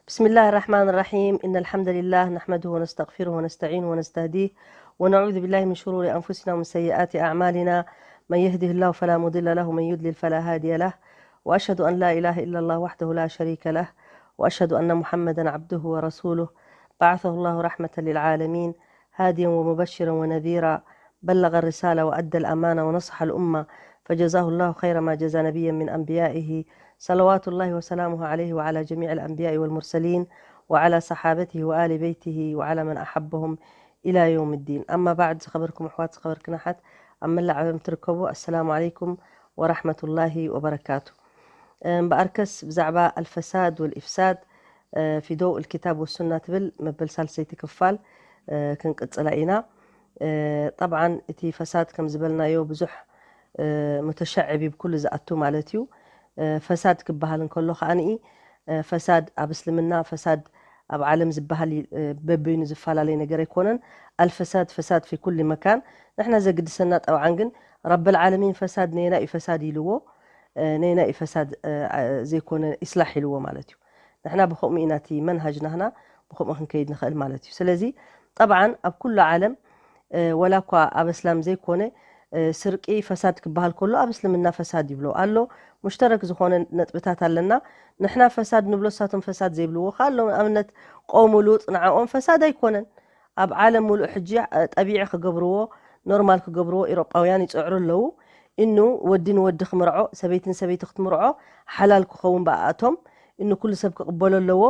بسم الله الرحمن الرحيم. إن الحمد لله نحمده ونستغفره ونستعينه ونستهديه، ونعوذ بالله من شرور أنفسنا ومن سيئات أعمالنا. من يهده الله فلا مضل له ومن يضلل فلا هادي له. وأشهد أن لا إله إلا الله وحده لا شريك له. وأشهد أن محمدا عبده ورسوله. بعثه الله رحمة للعالمين، هاديا ومبشرا ونذيرا. بلغ الرسالة وأدى الأمانة ونصح الأمة، فجزاه الله خير ما جزى نبيا من أنبيائه، صلوات الله وسلامه عليه وعلى جميع الأنبياء والمرسلين وعلى صحابته وآل بيته وعلى من أحبهم إلى يوم الدين. أما بعد، ዝኸበርኩም ኣሕዋት፣ ዝኸበርክን ኣሓት ኣብ መላእ ዓለም ትርከቡ፣ ኣሰላሙ ዓለይኩም ወራሕመቱላሂ ወበረካቱ። እምበኣርከስ ብዛዕባ الفساد والإفساد في ضوء الكتاب والسنة ትብል መበል ሳልሰይቲ ክፋል ክንቅጽላ ኢና። ጠብዓን እቲ ፈሳድ ከም ዝበልናዮ ብዙሕ ሙተሸዕብ እዩ ብኩሉ ዝኣቱ ማለት እዩ። ፈሳድ ክበሃል እንከሎ ከኣኒ ፈሳድ ኣብ እስልምና ፈሳድ ኣብ ዓለም ዝበሃል በበይኑ ዝፈላለይ ነገር ኣይኮነን። الفساد فساد في كل مكان። ንሕና ዘግድሰና ጠብዓን ግን ረብል ዓለሚን ፈሳድ ነየና እዩ ፈሳድ ኢልዎ፣ ነየና እዩ ፈሳድ ዘይኮነ ኢስላሕ ኢልዎ ማለት እዩ። ንሕና ብኸምኡ ኢና እቲ መንሃጅ ናህና ብኸምኡ ክንከይድ ንኽእል ማለት እዩ። ስለዚ ጠብዓን ኣብ ኩሉ ዓለም ወላ እኳ ኣብ እስላም ዘይኮነ ስርቂ ፈሳድ ክበሃል ከሎ ኣብ እስልምና ፈሳድ ይብሎ ኣሎ። ሙሽተረክ ዝኾነ ነጥብታት ኣለና። ንሕና ፈሳድ ንብሎ እሳቶም ፈሳድ ዘይብልዎ ከ ኣሎ። ንኣብነት ቆሙ ሉጥ ንዓኦም ፈሳድ ኣይኮነን። ኣብ ዓለም ሙሉእ ሕጂ ጠቢዒ ክገብርዎ ኖርማል ክገብርዎ ኢሮጳውያን ይጽዕሩ ኣለዉ። እኑ ወዲ ንወዲ ክምርዖ ሰበይቲ ንሰበይቲ ክትምርዖ ሓላል ክኸውን ብኣኣቶም እኑ ኩሉ ሰብ ክቕበሎ ኣለዎ።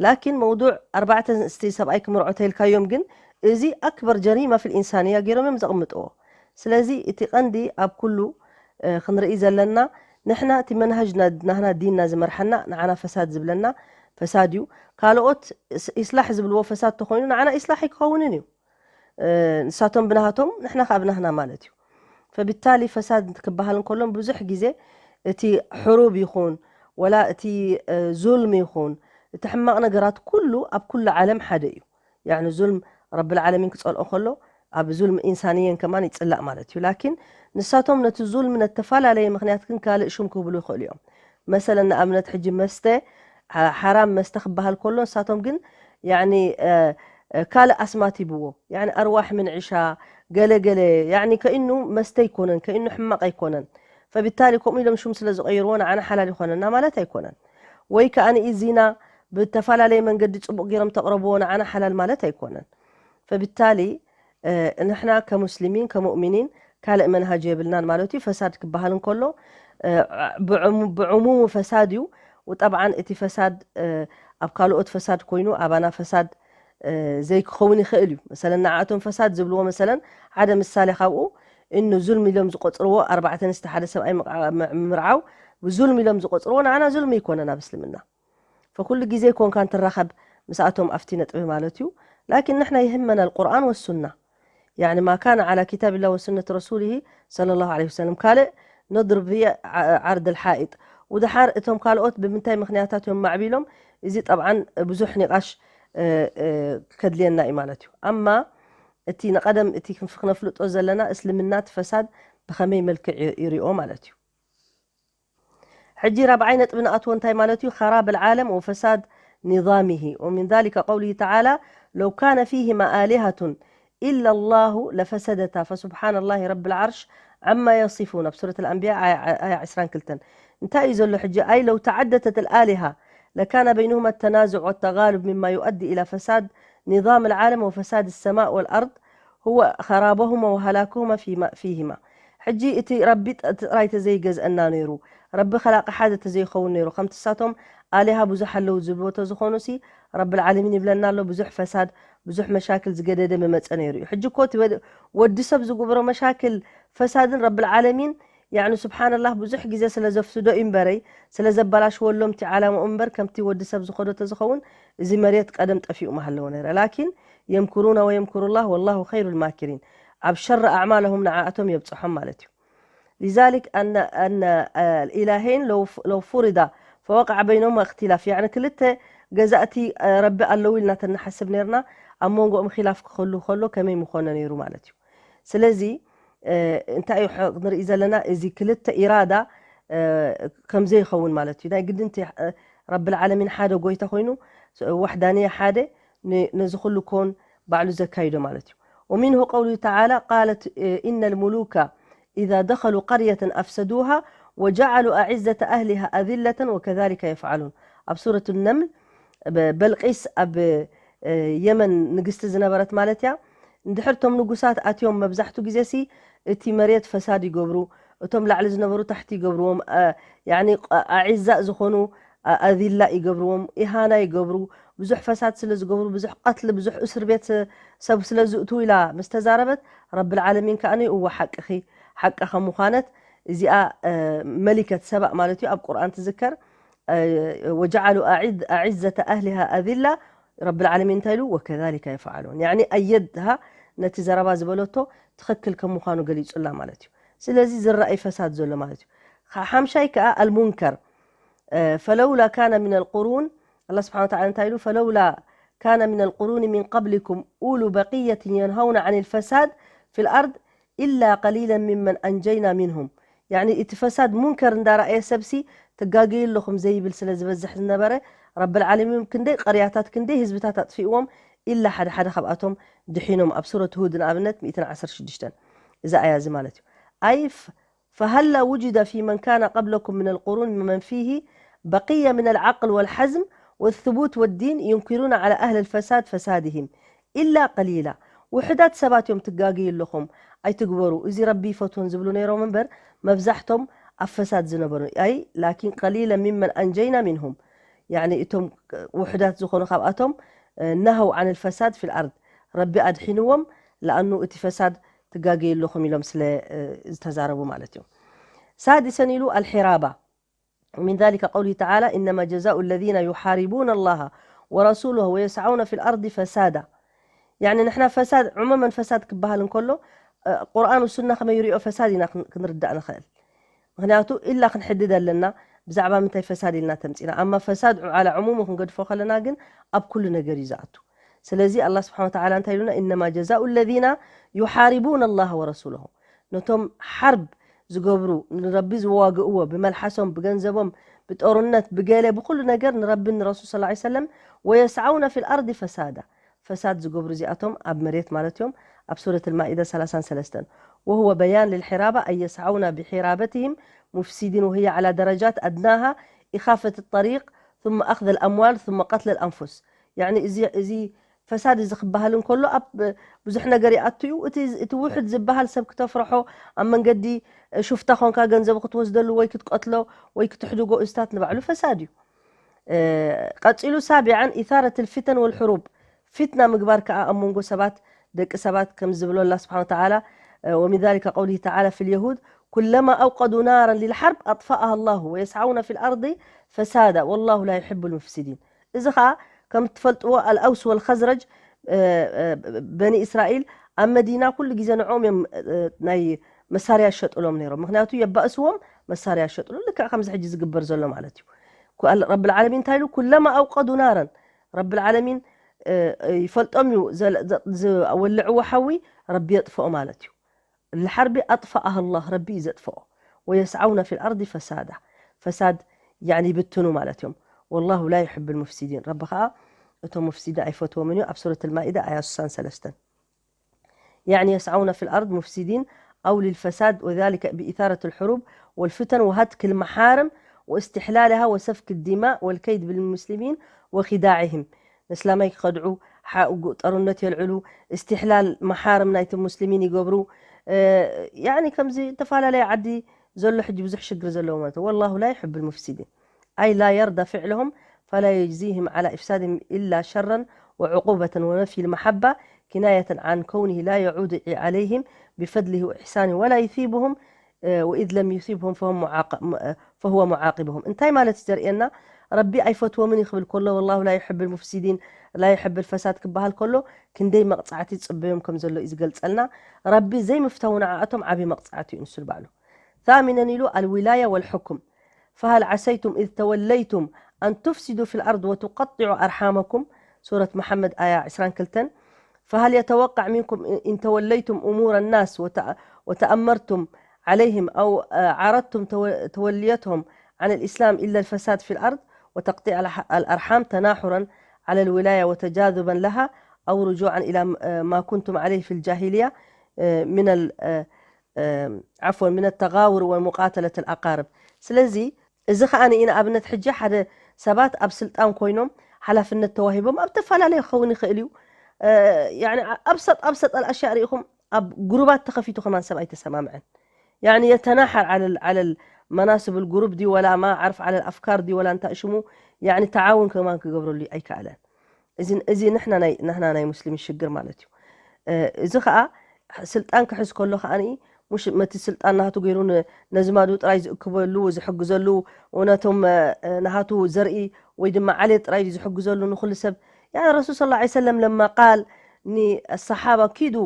ላኪን መውዱዕ ኣርባዕተ ኣንስቲ ሰብኣይ ክምርዖ ተልካዮም ግን እዚ ኣክበር ጀሪማ ፊል ኢንሳንያ ገይሮም እዮም ዘቕምጥዎ። ስለዚ እቲ ቀንዲ ኣብ ኩሉ ክንርኢ ዘለና ንሕና እቲ መንሃጅ ናህና ዲንና ዝመርሓና ንዓና ፈሳድ ዝብለና ፈሳድ እዩ። ካልኦት ኢስላሕ ዝብልዎ ፈሳድ ተኾይኑ ንዓና ኢስላሕ ኣይክኸውንን እዩ። ንሳቶም ብናሃቶም ንሕና ከዓ ብናህና ማለት እዩ። ፈቢታሊ ፈሳድ ክበሃል እንከሎም ብዙሕ ግዜ እቲ ሕሩብ ይኹን ወላ እቲ ዙልም ይኹን እቲ ሕማቕ ነገራት ኩሉ ኣብ ኩሉ ዓለም ሓደ እዩ። ያዕኒ ዙልም ረብል ዓለሚን ክጸልኦ ከሎ ኣብ ዙልም ኢንሳንየን ከማን ይጽላእ ማለት እዩ። ላኪን ንሳቶም ነቲ ዙልም ነተፈላለየ ምኽንያት ግን ካልእ ሹም ክህብሉ ይኽእሉ እዮም። መሰለን ንኣብነት ሕጂ መስተ ሓራም መስተ ክበሃል ከሎ ንሳቶም ግን ያኒ ካልእ ኣስማት ሂብዎ። ያኒ ኣርዋሕ ምንዕሻ ገለ ገለ ያኒ ከእኑ መስተ ኣይኮነን፣ ከእኑ ሕማቕ ኣይኮነን። ፈቢታሊ ከምኡ ኢሎም ሹም ስለ ዝቐይርዎ ንዓና ሓላል ይኾነና ማለት ኣይኮነን። ወይ ከኣ ንኢ ዚና ብተፈላለየ መንገዲ ጽቡቕ ገይሮም ተቕረብዎ ንዓና ሓላል ማለት ኣይኮነን። ፈቢታሊ ንሕና ከሙስሊሚን ከሙእሚኒን ካልእ መንሃጅ የብልናን ማለት እዩ። ፈሳድ ክበሃል እንከሎ ብዕሙሙ ፈሳድ እዩ። ጠብዓን እቲ ፈሳድ ኣብ ካልኦት ፈሳድ ኮይኑ ኣባና ፈሳድ ዘይክኸውን ይኽእል እዩ። መሰለን ንዓእቶም ፈሳድ ዝብልዎ መሰለን ሓደ ምሳሌ ካብኡ እኑ ዙልም ኢሎም ዝቆጽርዎ ኣርባዕተ ኣንስቲ ሓደ ሰብኣይ ምምርዓው ብዙልም ኢሎም ዝቆጽርዎ ንዓና ዙልም ይኮነን ኣብ እስልምና። ፈኩሉ ግዜ ኮንካ እንትራኸብ ምስኣቶም ኣብቲ ነጥቢ ማለት እዩ። ላኪን ንሕና ይህመና القرآن والسنة يعني ما كان على كتاب الله وسنة رسوله صلى الله عليه وسلم ካልእ نضرب به عرض الحائط። ودحار እቶም ካልኦት ብምንታይ ምኽንያታት እዮም ማዕቢሎም እዚ ጠብዓን ብዙሕ ኒቓሽ ከድልየና እዩ ማለት እዩ። ኣማ እቲ ንቐደም እቲ ክነፍልጦ ዘለና እስልምና እቲ ፈሳድ ብኸመይ መልክዕ ይሪኦ ማለት እዩ። ሕጂ ራብዓይ ነጥቢ ንኣትዎ እንታይ ማለት እዩ? خراب العالم وفساد نظامه ومن ذلك قوله تعالى لو كان فيهما آلهة إلا الله لفسدتا فسبحان الله رب العرش عما يصفون ኣብ ሱረት الأنبياء ኣያ ዕስራን ክልተን እንታይ እዩ ዘሎ ሕጂ? أي لو تعددت الآلهة لكان بينهما التنازع والتغالب مما يؤدي إلى فساد نظام العالم وفساد السماء والأرض هو خرابهما وهلاكهما فيما فيهما ሕጂ እቲ ረቢ ጥራይ ተዘይገዝአና ነይሩ፣ ረቢ ከላቂ ሓደ ተዘይኸውን ነይሩ፣ ከምቲ ሳቶም ኣሊሃ ብዙሕ ኣለዉ ዝብዎ ተዝኾኑ ሲ ረብል ዓለሚን ይብለና ኣሎ። ብዙሕ ፈሳድ ብዙሕ መሻክል ዝገደደ ምመፀ ነይሩ እዩ። ሕጂ እኮ እቲ ወዲ ሰብ ዝግብሮ መሻክል ፈሳድን ረብል ዓለሚን ያዕኑ ስብሓንላህ ብዙሕ ግዜ ስለ ዘፍስዶ እዩ እምበረይ ስለ ዘበላሽወሎም እቲ ዓላምኡ እምበር ከምቲ ወዲ ሰብ ዝኸዶ ተዝኸውን እዚ መሬት ቀደም ጠፊኡ ምሃለዎ ነይረ። ላኪን የምኩሩና ወየምኩሩላህ ወላሁ ኸይሩል ማኪሪን ኣብ ሸር ኣዕማለሁም ንዓኣቶም የብፅሖም ማለት እዩ። ሊዛሊክ ኣነ ኣነ ኢላሄን ለው ፉሪዳ ፈወቃዕ በይኖም እክትላፍ ያዕኒ ክልተ ገዛእቲ ረቢ ኣለዉ ኢልና ተንሓስብ ነርና ኣብ መንጎኦም ኪላፍ ክኸሉ ከሎ ከመይ ምኾነ ነይሩ ማለት እዩ። ስለዚ እንታይ እዩ ንርኢ ዘለና እዚ ክልተ ኢራዳ ከምዘይኸውን ማለት እዩ። ናይ ግድንቲ ረብል ዓለሚን ሓደ ጎይታ ኮይኑ ወሕዳንያ ሓደ ነዚ ኩሉ ኮን ባዕሉ ዘካይዶ ማለት እዩ። ومنه قوله تعالى قالت إن الملوك إذا دخلوا قرية أفسدوها وجعلوا أعزة أهلها أذلة وكذلك يفعلون ኣብ ሱረት ነምል በልቂስ ኣብ የመን ንግስቲ ዝነበረት ማለት እያ። እንድሕር እቶም ንጉሳት ኣትዮም መብዛሕቱ ግዜ ሲ እቲ መሬት ፈሳድ ይገብሩ፣ እቶም ላዕሊ ዝነበሩ ታሕቲ ይገብርዎም፣ ያኒ ኣዒዛእ ዝኾኑ ኣዚላ ይገብርዎም፣ ኢሃና ይገብሩ፣ ብዙሕ ፈሳድ ስለ ዝገብሩ፣ ብዙሕ ቀትሊ፣ ብዙሕ እስር ቤት ሰብ ስለ ዝእትዉ ኢላ ምስ ተዛረበት፣ ረብል ዓለሚን ከኣ እወ ሓቅኺ፣ ሓቂ ከም ምዃነት እዚኣ መሊከት ሰባእ ማለት እዩ ኣብ ቁርኣን ትዝከር። ወጀዓሉ ኣዒዘተ ኣህሊሃ ኣዚላ ረብል ዓለሚን እንታይ ኢሉ ወከዛሊከ የፍዓሉን ያኒ ኣየድሃ ነቲ ዘረባ ዝበለቶ ትኽክል ከም ምዃኑ ገሊጹላ ማለት እዩ። ስለዚ ዝረኣይ ፈሳድ ዘሎ ማለት እዩ። ሓምሻይ ከኣ ኣልሙንከር ፈለውላ ካነ ምን ኣልቁሩን ኣላ ስብሓን ወተዓላ እንታይ ኢሉ ፈለውላ ካነ ምን ኣልቁሩን ምን ቀብሊኩም ኡሉ በቅየትን የንሃውና ዓን ልፈሳድ ፊ ልኣርድ ኢላ ቀሊለን ሚመን ኣንጀይና ሚንሁም ያኒ እቲ ፈሳድ ሙንከር እንዳረኣየ ሰብሲ ትጋገዩ ኣለኹም ዘይብል ስለ ዝበዝሕ ዝነበረ ረብል ዓለሚን ክንደይ ቀርያታት ክንደይ ህዝብታት ኣጥፊእዎም ኢላ ሓደ ሓደ ካብኣቶም ድሒኖም ኣብ ሱረት ሁድ ንኣብነት ሚእትን ዓሰርተ ሽዱሽተን እዛ ኣያ እዚ ማለት እዩ ኣይ ፈሀላ ውጅደ ፊ መን ካነ ቀብለኩም ምን ኣልቁሩን መን ፊሂ በቅየ ምን ኣልዓቅል ወልሐዝም ወثቡት ወዲን ዩንኪሩና ዓላ ኣህል ልፈሳድ ፈሳድህም ኢላ ቀሊላ ውሑዳት ሰባት እዮም ትጋገዩ ኣለኹም ኣይትግበሩ እዚ ረቢ ይፈትዎን ዝብሉ ነይሮም እምበር መብዛሕቶም ኣብ ፈሳድ ዝነበሩ ኣይ ላኪን ቀሊለ ሚመን ኣንጀይና ሚንሁም ያኒ እቶም ውሑዳት ዝኾኑ ካብኣቶም ነሃው ዓን ልፈሳድ ፊ ልኣርድ ረቢ ኣድሒንዎም ለኣኑ እቲ ፈሳድ ትጋገዩ ኣለኹም ኢሎም ስለ ዝተዛረቡ ማለት እዩ ሳዲሰን ኢሉ ኣልሒራባ ومن ذلك قوله تعالى إنما جزاء الذين يحاربون الله ورسوله ويسعون في الأرض فسادا يعني ንሕና ፈሳድ ዑመመን ፈሳድ ክበሃል እንከሎ ቁርኣን ሱና ከመይ ይሪኦ ፈሳድ ኢና ክንርዳእ ንኽእል ምክንያቱ ኢላ ክንሕድድ ኣለና ብዛዕባ ምንታይ ፈሳድ ኢልና ተምፂና ኣማ ፈሳድ ዓላ ዕሙሙ ክንገድፎ ከለና ግን ኣብ ኩሉ ነገር እዩ ዝኣቱ ስለዚ ኣላ ስብሓን ወተዓላ እንታይ ኢሉና እነማ ጀዛኡ ለዚና ዩሓሪቡን ኣላህ ወረሱለሁ ነቶም ሓርብ ዝገብሩ ንረቢ ዝዋግእዎ ብመልሓሶም ብገንዘቦም ብጦርነት ብገለ ብኩሉ ነገር ንረብን ንረሱል ስ ሰለም ወየስዓውነ ፊ ልኣርዲ ፈሳዳ ፈሳድ ዝገብሩ እዚኣቶም ኣብ መሬት ማለት እዮም ኣብ ሱረት ልማኢደ ሰላሳን ሰለስተን وهو بيان للحرابة أي يسعون بحرابتهم مفسدين وهي على درجات أدناها إخافة الطريق ثم أخذ الأموال ثم قتل الأنفس يعني እዚ እዚ ፈሳድ እዚ ክበሃል እንከሎ ኣብ ብዙሕ ነገር ይኣቱ እዩ እቲ ውሕድ ዝበሃል ሰብ ክተፍርሖ ኣብ መንገዲ ሹፍታ ኮንካ ገንዘቡ ክትወስደሉ ወይ ክትቀትሎ ወይ ክትሕድጎ እዝታት ንባዕሉ ፈሳድ እዩ ቀፂሉ ሳቢዓን ኢታረት ልፊተን ወልሕሩብ ፊትና ምግባር ከዓ ኣብ መንጎ ሰባት ደቂ ሰባት ከም ዝብሎ ኣላ ስብሓን ተዓላ ومن ذلك قوله تعالى في اليهود كلما أوقدوا نارا للحرب أطفأها الله ويسعون في الأرض فسادا والله لا يحب المفسدين እዚ ከዓ ከም ትፈልጥዎ ኣልኣውስ ወልኸዝረጅ በኒ እስራኤል ኣብ መዲና ኩሉ ግዜ ንዕኦም እዮም ናይ መሳርያ ይሸጥሎም ነይሮም ምክንያቱ የባእስዎም መሳርያ ይሸጥሎም ልክዕ ከምዚ ሕጂ ዝግበር ዘሎ ማለት እዩ ረብልዓለሚን እንታይ ኢሉ ኩለማ ኣውቀዱ ናረን ረብልዓለሚን ይፈልጦም እዩ ዝወልዕዎ ሓዊ ረቢ የጥፍኦ ማለት እዩ ልሓርቢ ኣጥፋኣህ ኣላህ ረቢ እዩ ዘጥፍኦ ወየስዓውነ ፊ ልኣርዲ ፈሳዳ ፈሳድ ያኒ ይብትኑ ማለት እዮም ወላሁ ላ ዩሕብ ልሙፍሲዲን ረቢ ከዓ እቶም ሙፍሲዲን ኣይፈትዎምን እዩ ኣብ ሱረት ልማኢዳ ኣያ ስሳን ሰለስተን يعني يسعون في الأرض مفسدين أو للفساد وذلك بإثارة الحروب والفتن وهتك المحارم واستحلالها وسفك الدماء والكيد بالمسلمين وخداعهم ንእስላማይ ክኸድዑ ጦርነት የልዕሉ እስትሕላል መሓርም ናይቲ ሙስሊሚን ይገብሩ ያኒ ከምዚ ዝተፈላለየ ዓዲ ዘሎ ሕጂ ብዙሕ ሽግር ዘለዎ ማለት ወላሁ ላ ይሕብ ልሙፍሲዲን أي لا يرضى فعلهم فلا يجزيهم على إفسادهم إلا شرا وعقوبة ونفي المحبة كناية عن كونه لا يعود عليهم بفضله وإحسانه ولا يثيبهم وإذ لم يثيبهم فهم معاق... فهو معاقبهم እንታይ ማለት ዘርእየና ረቢ ኣይፈትዎምን ይኽብል ከሎ والله لا يحب المفسدين لا يحب الفساد ክበሃል ከሎ ክንደይ መቕፃዕቲ ዝፅበዮም ከም ዘሎ እዩ ዝገልፀልና ረቢ ዘይምፍታው ንዓኣቶም ዓብዪ መቕፃዕቲ እዩ ንሱ ባዕሉ ثامنا ኢሉ الولاية والحكم فهل عسيتم إذ توليتم أن تفسدوا في الأرض وتقطعوا أرحامكم سورة محمد آية عشرين كلتن فهل يتوقع منكم إن توليتم أمور الناس وتأمرتم عليهم أو عرضتم توليتهم عن الإسلام إلا الفساد في الأرض وتقطيع الأرحام تناحرا على الولاية وتجاذبا لها أو رجوعا إلى ما كنتم عليه في الجاهلية من عفوا من التغاور ومقاتلة الأقارب. ስለዚ እዚ ኸኣ ንኣብነት ሕጂ ሓደ ሰባት ኣብ ስልጣን ኮይኖም ሓላፍነት ተዋሂቦም ኣብ ተፈላለየ ክኸውን ይኽእል እዩ። ኣብሰጥ ኣብሰጥ ኣልኣሽያ ርኢኹም ኣብ ግሩባት ተኸፊቱ ከማን ሰብ ኣይተሰማምዐን። يعني يتناحر على على المناصب الجروب دي ولا ما عرف على الأفكار دي ولا انت شمو يعني تعاون كمان كجبر اللي أي كألان. እዚ እዚ ንሕና ናይ ንሕና ናይ ሙስሊም ሽግር ማለት እዩ። እዚ ኸኣ ስልጣን ክሕዝ ከሎ ኸኣ ሙሽ መቲ ስልጣን ናቱ ገይሩ ነዝማዱ ጥራይ ዝእክበሉ ዝሕግዘሉ ነቶም ናቱ ዘርኢ ወይ ድማ ዓሌት ጥራይ ዝሕግዘሉ ንኹሉ ሰብ يعني الرسول صلى الله عليه وسلم لما قال ንሰሓባ ኪዱ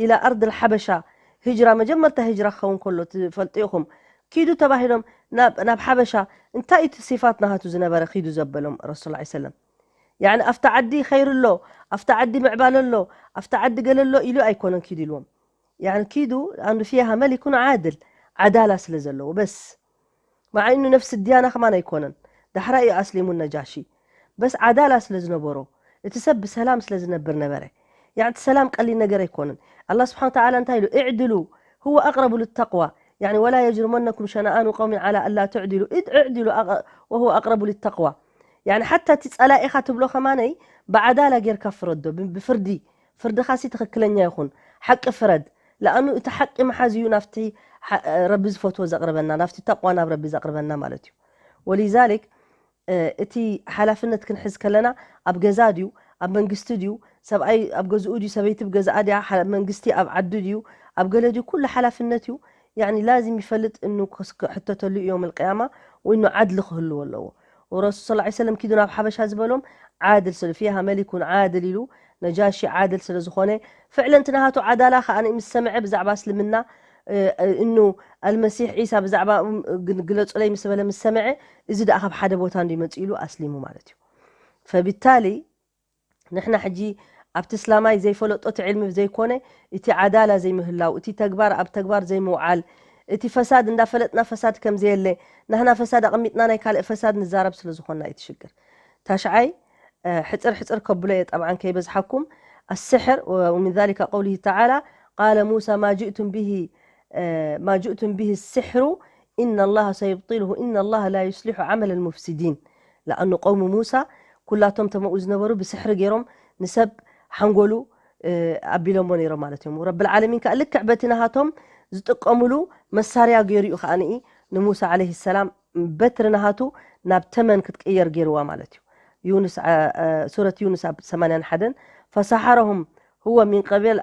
إلى أرض الحبشة هجرة መጀመርታ هجرة ክኸውን ከሎ ትፈልጡ ኢኹም ኪዱ ተባሂሎም ናብ ናብ ሓበሻ እንታይ እቲ صفات ናቱ ዝነበረ ኪዱ ዘበሎም الرسول صلى الله عليه وسلم يعني ኣብቲ ዓዲ خير ኣሎ ኣብቲ ዓዲ ምዕባለ ኣሎ ኣብቲ ዓዲ ገለ ኣሎ ኢሉ ኣይኮነን ኪዱ ኢልዎም يعني ኪዱ لأنه فيها ملك عادل عدالة ስለ ዘለዎ بس مع إنه نفس الديانة ከማን ኣይኮነን ዳሕራ እዩ ኣስሊሙ ነጃሺ بس عدالة ስለ ዝነበሮ እቲ ሰብ ብሰላም ስለ ዝነብር ነበረ يعني እቲ ሰላም ቀሊል ነገር ኣይኮነን الله سبحانه وتعالى እንታይ ኢሉ اعدلوا هو أقرب للتقوى يعني ولا يجرمنكم شنآن قوم على ألا تعدلوا اعدلوا وهو أقرب للتقوى يعني حتى እቲ ጸላኢኻ ትብሎ ከማነይ ብዓዳላ ጌርካ ፍረዶ ብፍርዲ ፍርድኻሲ ትኽክለኛ ይኹን ሓቂ ፍረድ ለኣኑ እቲ ሓቂ መሓዝ እዩ ናብቲ ረቢ ዝፈትዎ ዘቕርበና ናብቲ ተቕዋ ናብ ረቢ ዘቕርበና ማለት እዩ ወሊዛሊክ እቲ ሓላፍነት ክንሕዝ ከለና ኣብ ገዛ ድዩ ኣብ መንግስቲ ድዩ ሰብኣይ ኣብ ገዝኡ ድዩ ሰበይቲ ብገዛኣ ድያ መንግስቲ ኣብ ዓዱ ድዩ ኣብ ገለ ድዩ ኩሉ ሓላፍነት እዩ يعني لازم ይፈልጥ እኑ ክሕተተሉ እዮም القيامة وإنه عدل ክህልዎ ኣለዎ والرسول صلى الله عليه وسلم ኪዱ ናብ ሓበሻ ዝበሎም عادل ስለ فيها ملك عادل ኢሉ ነጃሺ عادل ስለ ዝኾነ ፍዕለን ትናሃቱ ዓዳላ ከኣ ምስ ሰምዐ ብዛዕባ እስልምና እኑ المسيح عيسى ብዛዕባ ግለጹለይ ምስ በለ ምስ ሰምዐ እዚ ደኣ ካብ ሓደ ቦታ እንዲ መጽኡ ኢሉ ኣስሊሙ ማለት እዩ فبالتالي ንሕና ሕጂ ኣብቲ እስላማይ ዘይፈለጦ እቲ ዕልሚ ዘይኮነ እቲ ዓዳላ ዘይምህላው እቲ ተግባር ኣብ ተግባር ዘይምውዓል እቲ ፈሳድ እንዳፈለጥና ፈሳድ ከም ዘየለ ናህና ፈሳድ ኣቐሚጥና ናይ ካልእ ፈሳድ ንዛረብ ስለ ዝኾንና እዩ ትሽግር ታሽዓይ ሕፅር ሕፅር ከብሎ እየ ጠብዓን ከይበዝሓኩም السحر ومن ذلك قوله تعالى قال موسى ما جئتم به ما جئتم به السحر إن الله سيبطله إن الله لا يصلح عمل المفسدين لأنه قوم موسى ኩላቶም ተመኡ ዝነበሩ ብስሕሪ ገይሮም ንሰብ ሓንጎሉ ኣቢሎሞ ነይሮም ማለት እዮም ረብል ዓለሚን ከዓ ልክዕ በቲ ናሃቶም ዝጥቀሙሉ መሳርያ ገይሩ እዩ ከዓ ንኢ ንሙሳ ዓለይሂ ሰላም በትሪ ናሃቱ ናብ ተመን ክትቅየር ገይርዋ ማለት እዩ ዩንስ ሱረት ዩንስ ኣብ ሰማንያን ሓደን ፈሰሓረሁም هو من قبيل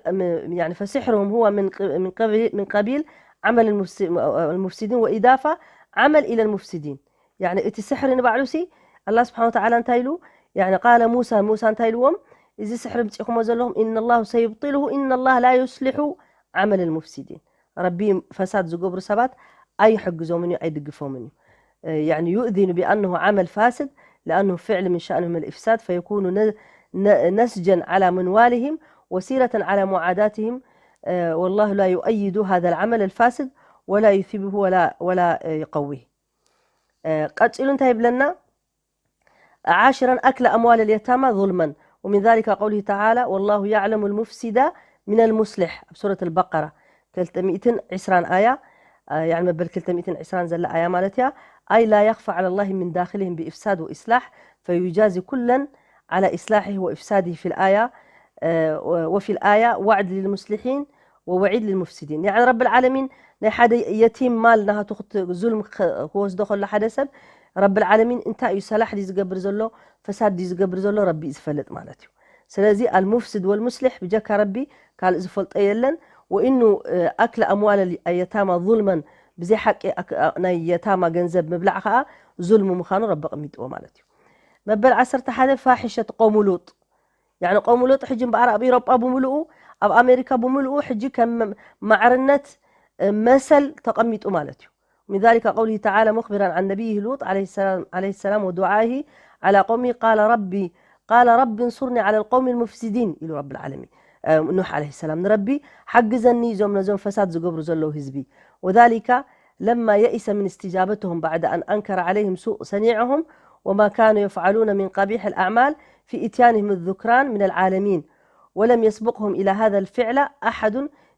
يعني فسحرهم هو من من قبيل من قبيل عمل المفسدين وإضافة عمل إلى المفسدين يعني እቲ ስሕሪ ንባዕሉ ሲ ኣላ ስብሓን ወተዓላ እንታይ ኢሉ يعني قال موسى موسى እንታይ ኢልዎም እዚ ስሕሪ ምፂኹሞ ዘለኹም إن الله سيبطله إن الله لا يصلح عمل المفسدين ረቢ ፈሳድ ዝገብሩ ሰባት ኣይሕግዞምን እዩ ኣይድግፎምን እዩ يعني يؤذن بأنه عمل فاسد لأنه فعل من شأنهم الإفساد فيكون نسجا على منوالهم وسيرة على معاداتهم والله لا يؤيد هذا العمل الفاسد ولا يثيبه ولا ولا يقويه ቀፂሉ እንታይ ይብለና عاشرا أكل أموال اليتامى ظلما ومن ذلك قوله تعالى والله يعلم المفسد من المصلح ኣብ ሱረት البقرة ክልተ ሚእትን ዕስራን ኣያ يعني መበል ክልተ ሚእትን ዕስራን ዘላ ኣያ ማለት እያ أي لا يخفى على الله من داخلهم بإفساد وإصلاح فيجازي كلا على إصلاحه وإفساده في الآية وفي الآية وعد للمصلحين ووعيد للمفسدين يعني رب العالمين ናይ ሓደ የቲም ማል ናሃቱ ዙልም ክወስዶ ከሎ ሓደ ሰብ ረብል ዓለሚን እንታይ እዩ ሰላሕ ድዩ ዝገብር ዘሎ ፈሳድ ድዩ ዝገብር ዘሎ ረቢ እዩ ዝፈልጥ ማለት እዩ ስለዚ المفسد والمصلح ብጀካ ረቢ ካልእ ዝፈልጦ የለን وإنه أكل أموال اليتامى ظلما ብዘይ ሓቂ ናይ የታማ ገንዘብ ምብላዕ ከዓ ዙልም ምዃኑ ረቢ ኣቐሚጥዎ ማለት እዩ መበል ዓሰርተ ሓደ ፋሒሸት ቆሙ ሉጥ يعني ቆሙ ሉጥ ሕጂ እምበኣር ኣብ ኢሮጳ ብምልኡ ኣብ ኣሜሪካ ብምልኡ ሕጂ ከም ማዕርነት መሰል ተቐሚጡ ማለት እዩ من ذلك قوله تعالى مخبرا عن نبيه لوط عليه السلام عليه السلام ودعائه على قومه قال ربي قال رب انصرني على القوم المفسدين ኢሉ رب العالمين ኑሕ عليه السلام ንረቢ ሓግዘኒ እዞም ነዞም ፈሳድ ዝገብሩ ዘለዉ ህዝቢ وذلك لما يئس من استجابتهم بعد أن أنكر عليهم سوء صنيعهم وما كانوا يفعلون من قبيح الأعمال في إتيانهم الذكران من العالمين، ولم يسبقهم إلى هذا الفعل أحد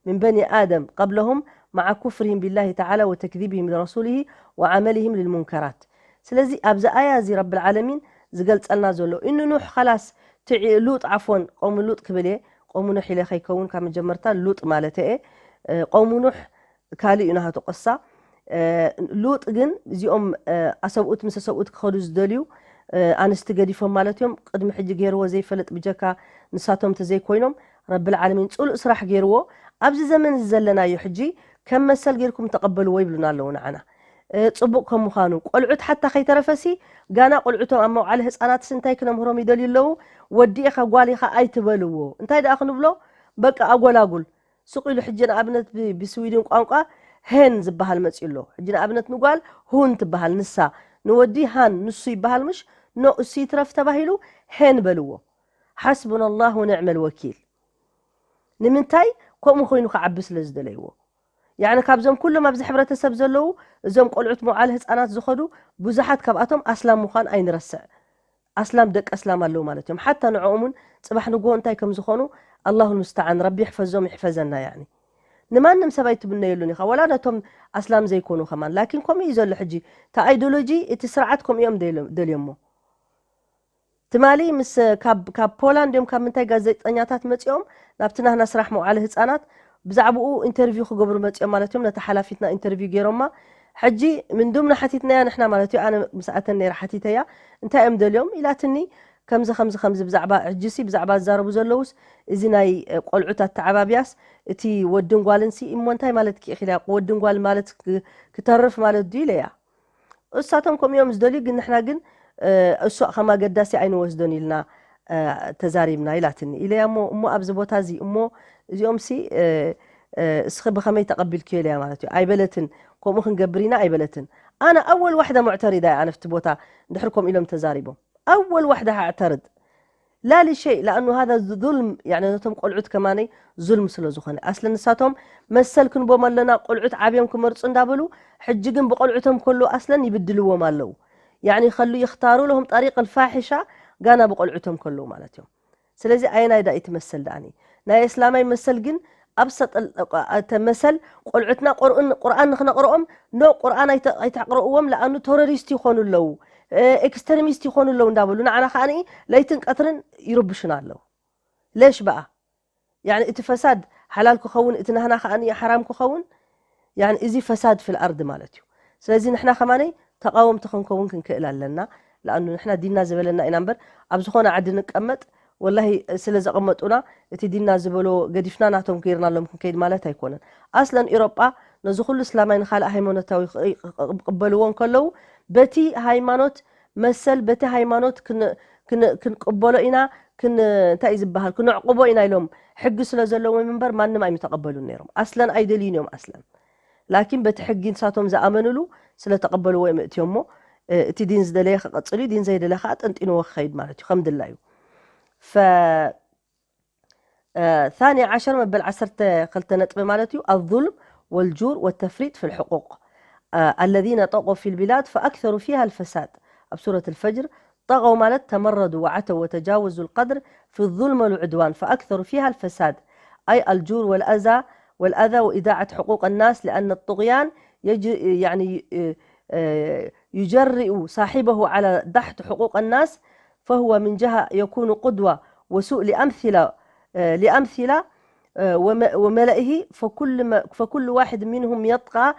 من بني آدم قبلهم، مع كفرهم بالله تعالى وتكذيبهم لرسوله وعملهم للمنكرات. ስለዚ ኣብዚ ኣያ እዚ ረብል ዓለሚን ዝገልጸልና ዘሎ እኑ ኑሕ ኸላስ ትዒ ሉጥ ዓፎን ቆሙ ሉጥ ክብል እየ። ቆሙ ኑሕ ኢለ ከይከውን ካብ መጀመርታ ሉጥ ማለት እየ። እ፣ ቆሙ ኑሕ ካልእ እዩ ናሃቱ ቅሳ። እ፣ ሉጥ ግን እዚኦም፣ እ፣ ኣሰብኡት ምስ ኣሰብኡት ክኸዱ ዝደልዩ፣ እ፣ ኣንስቲ ገዲፎም ማለት እዮም። ቅድሚ ሕጂ ገይርዎ ዘይፈልጥ ብጀካ ንሳቶም እንተዘይኮይኖም ረብል ዓለሚን ጽሉእ ስራሕ ገይርዎ። ኣብዚ ዘመን እዚ ዘለናዮ ሕጂ ከም መሰል ገይርኩም ተቐበልዎ ይብሉና ኣለዉ ንዓና። እ፣ ጽቡቕ ከም ምዃኑ ቆልዑት ሓታ ከይተረፈሲ ጋና ቆልዑቶም ኣብ መውዓሊ ህጻናትስ እንታይ ክነምህሮም ይደልዩ ኣለዉ? ወዲ ኢኻ ጓል ኢኻ ኣይትበልዎ። እንታይ ደኣ ክንብሎ? በቃ ኣጎላጉል። ስቕ ኢሉ ሕጂ ንኣብነት ብ-፣ ብስዊድን ቋንቋ ሄን ዝበሃል መጺኡ ኣሎ። ሕጂ ንኣብነት ንጓል ሁን ትበሃል ንሳ፣ ንወዲ ሃን ንሱ ይበሃል ምሽ? ኖ እሱ ይትረፍ ተባሂሉ ሄን በልዎ። ሓስቡና ላህ ወኒዕመል ወኪል። ንምንታይ? ከምኡ ኮይኑ ክዓቢ ስለ ዝደለይዎ። ያዕኒ ካብዞም ኩሎም ኣብዚ ሕብረተሰብ ዘለዉ እዞም ቆልዑት መውዓሊ ህጻናት ዝኸዱ ብዙሓት ካብኣቶም ኣስላም ምዃን ኣይንረስዕ። ኣስላም ደቂ ኣስላም ኣለዉ ማለት እዮም። ሓታ ንዕኦም እውን ጽባሕ ንግሆ እንታይ ከም ዝኾኑ ኣላሁ ልሙስተዓን፣ ረቢ ይሕፈዞም ይሕፈዘና። ያዕኒ ንማንም ሰብ ኣይትምነየሉን ኢኻ፣ ወላ ነቶም ኣስላም ዘይኮኑ ከማን። ላኪን ከምኡ እዩ ዘሎ ሕጂ። እቲ ኣይዲዮሎጂ፣ እቲ ስርዓት ከምኡ እዮም ደልዮ-፣ ደልዮሞ። ትማሊ ምስ፣ ካብ፣ ካብ ፖላንድ እዮም ካብ ምንታይ ጋዜጠኛታት መጺኦም ናብቲ ናህና ስራሕ መውዓሊ ህጻናት ብዛዕባኡ ኢንተርቪው ክገብሩ መጺኦም ማለት እዮም። ነታ ሓላፊትና ኢንተርቪው ገይሮማ። ሕጂ ምንዱም ንሓቲትናያ ንሕና ማለት እዩ። ኣነ ምስ ኣተን ነይረ ሓቲተያ። እንታይ እዮም ደልዮም ኢላትኒ። ከምዚ፣ ከምዚ፣ ከምዚ ብዛዕባ፣ ሕጂሲ ብዛዕባ ዝዛረቡ ዘለዉስ እዚ ናይ፣ እ፣ ቆልዑት ኣተዓባብያስ እቲ ወድን ጓልንሲ እሞ እንታይ ማለት ክኢኺ ኢለያ። ወድን ጓል ማለት ክ-፣ ክተርፍ ማለት ድዩ ኢለያ። እሳቶም ከምኡ እዮም ዝደልዩ፣ ግን ንሕና ግን፣ እ፣ እሱ ከም ኣገዳሲ ኣይንወስዶን ኢልና፣ እ፣ ተዛሪብና ኢላትኒ። ኢለያ እሞ፣ እሞ ኣብዚ ቦታ እዚ እሞ እዚኦምሲ፣ እ፣ እ፣ እስኺ ብኸመይ ተቐቢልክዮ ኢለያ ማለት እዩ። ኣይበለትን፣ ከምኡ ክንገብር ኢና ኣይበለትን። ኣነ ኣወል ዋሕዳ ሙዕተሪዳ እየ ኣነ ኣብቲ ቦታ እንድሕር ከምኡ ኢሎም ተዛሪቦም። ኣወል ዋሕዳ ኣዕተርድ። ላ ልሸይ፣ ለኣኑ ሃዛ ዙልም፣ ያዕኒ ነቶም ቆልዑት ከማነይ ዙልም ስለ ዝኾነ። ኣስለን ንሳቶም መሰል ክንቦም ኣለና፣ ቆልዑት ዓብዮም ክመርጹ እንዳበሉ፣ ሕጂ ግን ብቆልዑቶም ከሎ ኣስለን ይብድልዎም ኣለዉ። ያዕኒ ከሉ ይኽታሩ ለሁም ጠሪቅ ልፋሒሻ ጋና ብቆልዑቶም ከለዉ ማለት እዮም። ስለዚ ኣየናይ ዳ እቲ መሰል ደኣኒ? ናይ እስላማይ መሰል ግን ኣብ ሰጠል-፣ እተ መሰል ቆልዑትና ቆርኡን-፣ ቁርኣን ንኽነቕርኦም፣ ኖ ቁርኣን ኣይተ-፣ ኣይተቕርእዎም ለኣኑ ቴሮሪስት ይኾኑ ኣለዉ፣ እ፣ ኤክስትሪሚስት ይኾኑ ኣለዉ እንዳበሉ ንዓና ከኣኒ ለይትን ቀትርን ይርብሹና ኣለዉ። ሌሽ በኣ? ያዕኒ እቲ ፈሳድ ሓላል ክኸውን፣ እቲ ናህና ከኣኒ ሓራም ክኸውን፣ ያዕኒ እዚ ፈሳድ ፊል ኣርድ ማለት እዩ። ስለዚ ንሕና ከማነይ ተቓወምቲ ክንከውን ክንክእል ኣለና። ለኣኑ ንሕና ዲንና ዝበለና ኢና እምበር፣ ኣብ ዝኾነ ዓዲ ንቀመጥ፣ ወላሂ ስለ ዘቐመጡና፣ እቲ ዲንና ዝበሎ ገዲፍና ናቶም ገይርናሎም ክንከይድ ማለት ኣይኮነን። ኣስለን ኤውሮጳ ነዚ ኩሉ እስላማይ ንኻልእ ሃይማኖታዊ ክ-፣ ክቕበልዎ እንከለዉ፣ በቲ ሃይማኖት መሰል፣ በቲ ሃይማኖት ክን-፣ ክን-፣ ክንቅበሎ ኢና፣ ክን-፣ እንታይ እዩ ዝበሃል፣ ክነዕቅቦ ኢና ኢሎም ሕጊ ስለ ዘለዎም እምበር ማንም ኣይምተቐበሉን ነይሮም። ኣስለን ኣይደልዩን እዮም ኣስለን። ላኪን በቲ ሕጊ ንሳቶም ዝኣመንሉ ስለ ተቐበልዎ እዮም እእትዮሞ። እ፣ እቲ ዲን ዝደለየ ክቐጽል እዩ፣ ዲን ዘይደለየ ከዓ ጠንጢንዎ ክኸይድ ማለት እዩ፣ ከም ድላዩ። ፈ-፣ እ፣ ثاني عشر መበል ዓሰርተ ክልተ ነጥቢ ማለት እዩ፣ الظلم والجور والتفريط في الحقوق، እ፣ الذين طغوا في البلاد فأكثروا فيها الفساد። ኣብ ሱረት الفجر، طغوا ማለት ተመረዱ، وعتوا وتجاوزوا القدر في الظلم والعدوان فأكثروا فيها الفساد، أي الجور والأذى، والأذى وإضاعة حقوق الناس، لأن الطغيان يج-، يعني، ي-، ي-، يجرئ صاحبه على دحت حقوق الناس، فهو من جهة يكون قدوة وسوء لأمثلة، آه، لأمثلة، آه، وم-، وملئه، فكل ما، فكل واحد منهم يطغى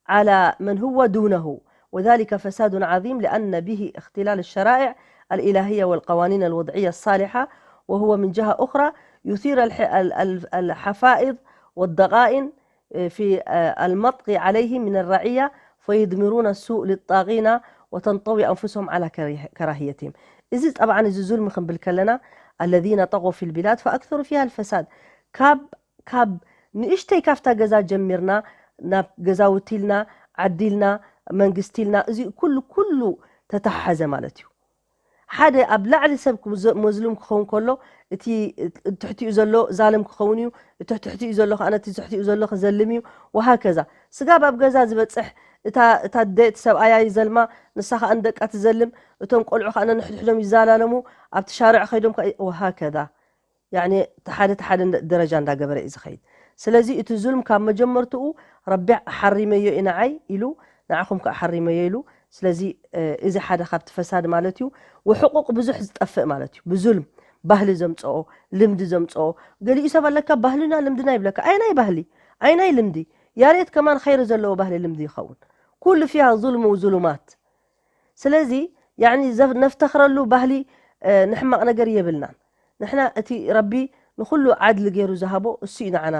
على من هو دونه، وذلك فساد عظيم لأن به اختلال الشرائع الإلهية والقوانين الوضعية الصالحة، وهو من جهة أخرى يثير الح-، ال-، ال-، الحفائظ والضغائن، آه، في، آه، المطغي عليه من الرعية، فيضمرون السوء للطاغين وتنطوي أنفسهم على كره-، كراهيتهم. እዚ ጠብዓን እዚ ዙልሚ ክንብል ከለና፣ الذين طغوا في البلاد فأكثروا فيها الفساد። ካብ፣ ካብ ንእሽተይ ካብታ ገዛ ጀሚርና ናብ ገዛውቲ ኢልና፣ ዓዲ ኢልና፣ መንግስቲ ኢልና፣ እዚ ኩሉ፣ ኩሉ ተተሓሓዘ ማለት እዩ። ሓደ ኣብ ላዕሊ ሰብ ክዘ-፣ መዝሉም ክኸውን ከሎ፣ እቲ ትሕቲኡ ዘሎ ዛልም ክኸውን እዩ፣ እቲ ትሕቲኡ ዘሎ ከኣ ነቲ ትሕቲኡ ዘሎ ክዘልም እዩ፣ ወሃከዛ። ስጋብ ኣብ ገዛ ዝበጽሕ፣ እታ፣ እታ ኣደ እቲ ሰብኣያ ይዘልማ፣ ንሳ ከኣ ንደቃ ትዘልም፣ እቶም ቆልዑ ከዓ ነንሕድሕዶም ይዘላለሙ፣ ኣብቲ ሻርዕ ከይዶም ከዓ ወሃከዛ። ያኒ ተሓደ ተሓደ እንዳ- ደረጃ እንዳገበረ እዩ ዝኸይድ። ስለዚ እቲ ዙልም ካብ መጀመርትኡ ረቢ ሓሪመዮ እዩ ንዓይ ኢሉ፣ ንዓኹም ከዓ ሓሪመዮ ኢሉ። ስለዚ እ፣ እዚ ሓደ ካብቲ ፈሳድ ማለት እዩ። ወሕቁቕ ብዙሕ ዝጠፍእ ማለት እዩ። ብዙልም ባህሊ ዘምፅኦ፣ ልምዲ ዘምፅኦ። ገሊኡ ሰብ ኣለካ ባህልና ልምድና ይብለካ። ኣይናይ ባህሊ፣ ኣይናይ ልምዲ። ያሬት ከማን ኸይሪ ዘለዎ ባህሊ ልምዲ ይኸውን። ኩሉ ፊሃ ዙልም ውዙሉማት። ስለዚ ያኒ ዘፍ- ነፍተኽረሉ ባህሊ እ፣ ንሕማቕ ነገር የብልናን። ንሕና እቲ ረቢ ንኹሉ ዓድሊ ገይሩ ዝሃቦ እሱ እዩ ንዓና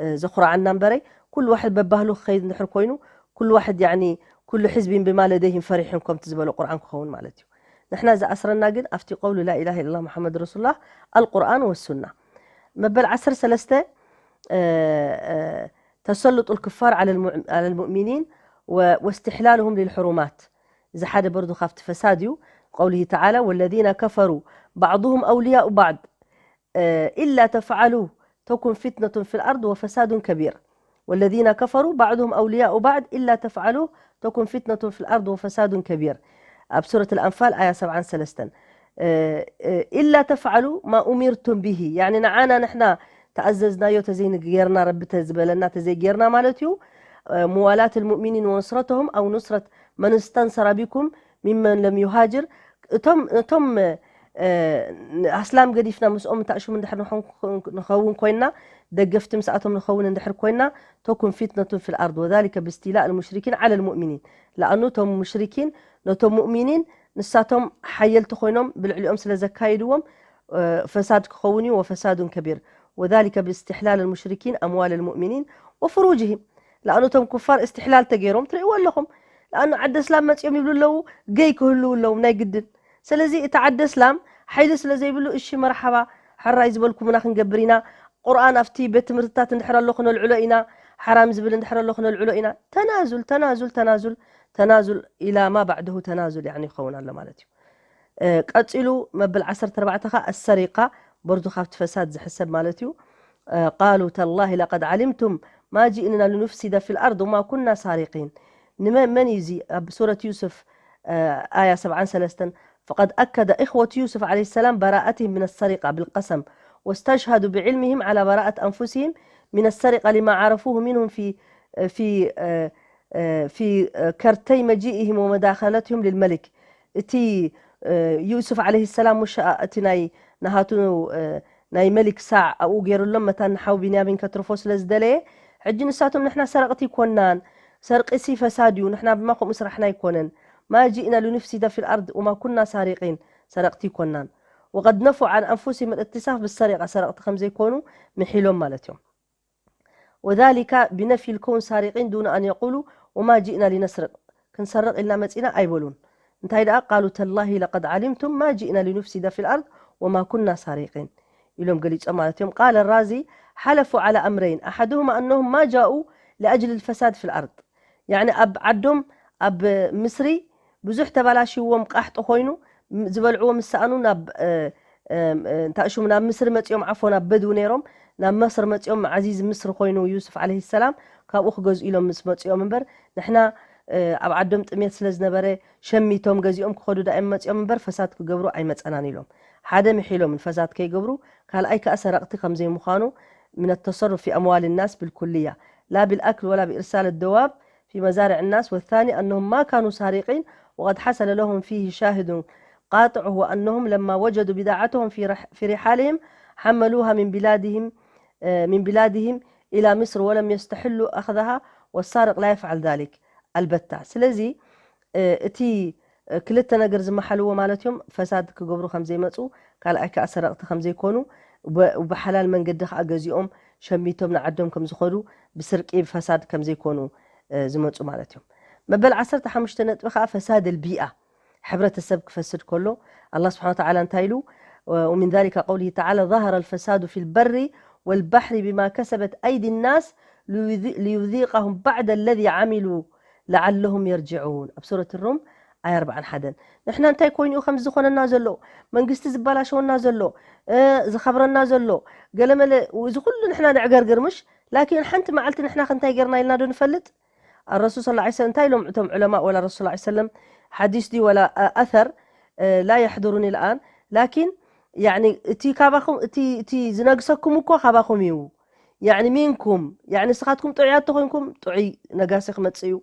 እ፣ ዘኹርዓና እምበረይ። ኩሉ ዋሕድ በባህሉ ክኸይድ እንድሕር ኮይኑ ኩሉ ዋሕድ ያኒ ኩሉ ሕዝቢን ብማ ለደይህም ፈሪሕን ከምቲ ዝበሎ ቁርኣን ክኸውን ማለት እዩ። ንሕና ዝኣስረና ግን ኣብቲ ቀውሉ ላኢላሃ ኢለላህ ሙሓመድ ረሱሉላህ ኣልቁርኣን ወሱና። መበል ዓሰርተ ሰለስተ እ፣ እ፣ ተሰልጡ ልክፋር ዓለ ልሙዕ- ዓለ ልሙእሚኒን ወ- ወስትሕላልሁም ልልሕሩማት። እዚ ሓደ በርዱ ካብቲ ፈሳድ እዩ። ቀውሊሂ ተዓላ ወለዚነ ከፈሩ ባዕዱሁም ኣውልያኡ ባዕድ እ፣ ኢላ ተፍዓሉ ተኩን ፊትነቱን ፊል ኣርድ ወፈሳዱን ከቢር። ወለዚነ ከፈሩ ባዕዱሁም ኣውልያኡ ባዕድ ኢላ ተፍዓሉ ተኩን ፊትነቱን ፊል ኣርድ ወፈሳዱን ከቢር። ኣብ ሱረት ኣልኣንፋል ኣያ ሰብዓን ሰለስተን። እ፣ እ፣ ኢላ ተፍዓሉ ማ ኡሚርቱም ቢሂ፣ ያኒ ንዓና ንሕና ተኣዘዝናዮ ተዘይጌርና፣ ረቢ ተዝበለና ተዘይጌርና ማለት እዩ። እ፣ ሙዋላት ልሙእሚኒን ወኑስረተሁም ኣው ኑስረት መን ስተንሰረ ቢኩም ሚመን ለም ዩሃጅር። እቶም እቶም እ፣ ኣስላም ገዲፍና ምስኦም እንተኣሽሙ እንድሕር ንኾን- ንኸውን ኮይና፣ ደገፍቲ ምስኣቶም ንኸውን እንድሕር ኮይና፣ ተኩን ፊትነቱን ፊል ኣርድ ወዛሊከ ብስቲላእ ልሙሽሪኪን ዓለ ልሙእሚኒን። ለኣኑ እቶም ሙሽሪኪን ነቶም ሙእሚኒን ንሳቶም ሓየልቲ ኮይኖም ብልዕሊኦም ስለ ዘካይድዎም እ፣ ፈሳድ ክኸውን እዩ። ወፈሳዱን ከቢር ወዛሊከ ብእስትሕላል ልሙሽሪኪን ኣምዋል ልሙእሚኒን ወፍሩጅህም። ለኣኑ እቶም ኩፋር እስትሕላል ተገይሮም ትርእይዎ ኣለኹም። ለኣኑ ዓዲ እስላም መፂኦም ይብሉ ኣለዉ፣ ገይ ክህልው ኣለዎም ናይ ግድን። ስለዚ እቲ ዓዲ እስላም ሓይሊ ስለ ዘይብሉ እሺ መርሓባ፣ ሕራይ ዝበልኩምና ክንገብር ኢና። ቁርኣን ኣብቲ ቤት ትምህርትታት እንድሕር ኣሎ ክነልዕሎ ኢና፣ ሓራም ዝብል እንድሕር ኣሎ ክነልዕሎ ኢና። ተናዙል ተናዙል ተናዙል ተናዙል ኢላ ማ ባዕደሁ ተናዙል ያኒ ይኸውን ኣሎ ማለት እዩ። እ፣ ቀጺሉ መበል ዓሰርተ ኣርባዕተ ኸኣ ኣሰሪቃ በርዱ ካብቲ ፈሳድ ዝሕሰብ ማለት እዩ። እ፣ ቃሉ ተላሂ ለቀድ ዓሊምቱም ማ ጂእና ልኑፍሲደ ፊል ኣርድ ወማ ኩና ሳሪቂን። ንመን መን እዩ እዚ ኣብ ሱረት ዩስፍ እ፣ ኣያ ሰብዓን ሰለስተን فقد أكد إخوة يوسف عليه السلام براءتهم من السرقة بالقسم واستشهدوا بعلمهم على براءة أنفسهم من السرقة لما عرفوه منهم في في في كرتي مجيئهم ومداخلتهم للملك. እቲ ዩሱፍ ዓለይሂ ሰላም ሙሽ እቲ ናይ ናሃቱ ናይ መሊክ ሳዕ ኣብኡ ገይሩሎም መታን ንሓው ቢንያሚን ከትርፎ ስለ ዝደለየ ሕጂ ንሳቶም ንሕና ሰረቕቲ ይኮናን ሰርቂ ሲ ፈሳድ እዩ ንሕና ብማ ከምኡ ስራሕና ይኮነን ما جئنا لنفسد في الأرض وما كنا سارقين ሰረቕቲ ይኮናን وقد نفوا عن أنفسهم الاتصاف بالسرقة ሰረቕቲ ከም ዘይኮኑ ምሒሎም ማለት እዮም وذلك بنفي الكون سارقين دون أن يقولوا وما جئنا لنسرق ክንሰርቕ ኢልና መጺና ኣይበሉን እንታይ ደኣ قالوا تالله لقد علمتم ما جئنا لنفسد في الأرض وما كنا سارقين ኢሎም ገሊጾም ማለት እዮም قال الرازي حلفوا على أمرين أحدهما أنهم ما جاءوا لأجل الفساد في الأرض يعني ኣብ ዓዶም ኣብ ምስሪ ብዙሕ ተባላሽዎም ቃሕጢ ኮይኑ ም- ዝበልዕዎ ምስ ሰኣኑ ናብ እ፣ እ፣ እንታይ ሽሙ ናብ ምስሪ መጺኦም ዓፎ ናብ በድዊ ነይሮም ናብ መስር መጺኦም ዓዚዝ ምስሪ ኮይኑ ዩሱፍ ዓለይሂ ሰላም ካብኡ ክገዝኡ ኢሎም ምስ መጺኦም እምበር ንሕና እ፣ ኣብ ዓዶም ጥሜት ስለ ዝነበረ ሸሚቶም ገዚኦም ክኸዱ ዳእዮም መጺኦም እምበር ፈሳድ ክገብሩ ኣይመጸናን ኢሎም ሓደ ምሒሎም ፈሳድ ከይገብሩ ካልኣይ ከኣ ሰረቕቲ ከም ዘይምዃኑ من التصرف في أموال الناس بالكلية لا بالأكل ولا بإرسال الدواب في مزارع الناس والثاني أنهم ما كانوا سارقين وقد حصل لهم فيه شاهد قاطع هو أنهم لما وجدوا بضاعتهم في رح في رحالهم حملوها من بلادهم آه، من بلادهم إلى مصر ولم يستحلوا أخذها والسارق لا يفعل ذلك البتة ስለዚ እ፣ እቲ እ፣ ክልተ ነገር ዝመሓልዎ ማለት እዮም ፈሳድ ክገብሩ ከም ዘይመፁ ካልኣይ ከዓ ሰረቕቲ ከም ዘይኮኑ ብ- ብሓላል መንገዲ ከዓ ገዚኦም ሸሚቶም ንዓዶም ከም ዝኸዱ ብስርቂ ብፈሳድ ከም ዘይኮኑ እ፣ ዝመፁ ማለት እዮም መበል ዓሰርተ ሓሙሽተ ነጥቢ ከዓ ፈሳድ ልቢኣ ሕብረተሰብ ክፈስድ ከሎ ኣላ ስብሓን ተዓላ እንታይ ኢሉ ومن ذلك قوله تعالى ظهر الفساد في البر والبحر بما كسبت أيدي الناس ليذي- ليذيقهم بعض الذي عملوا لعلهم يرجعون ኣብ ሱረት ሩም ኣይ ኣርባዓን ሓደን ንሕና እንታይ ኮይኑ እዩ ከምዚ ዝኾነና ዘሎ መንግስቲ ዝበላሸወና ዘሎ እ፣ ዝኸብረና ዘሎ ገለመለ እዚ ኩሉ ንሕና ንዕገርግር ምሽ ላኪን ሓንቲ መዓልቲ ንሕና ክንታይ ገርና ኢልና ዶ ንፈልጥ ኣረሱል ስ ሰለም እንታይ ኢሎም እቶም ዑለማ ወላ ረሱል ላ ሰለም ሓዲስ ድዩ ወላ እ፣ ኣተር لا يحضرني الآن، لكن يعني እቲ ካባኹም እቲ እቲ ዝነግሰኩም እኮ ካባኹም እዩ። يعني منكم، يعني ንስኻትኩም ጥዑያት ተኾይንኩም ጥዑይ ነጋሲ ክመጽእ እዩ።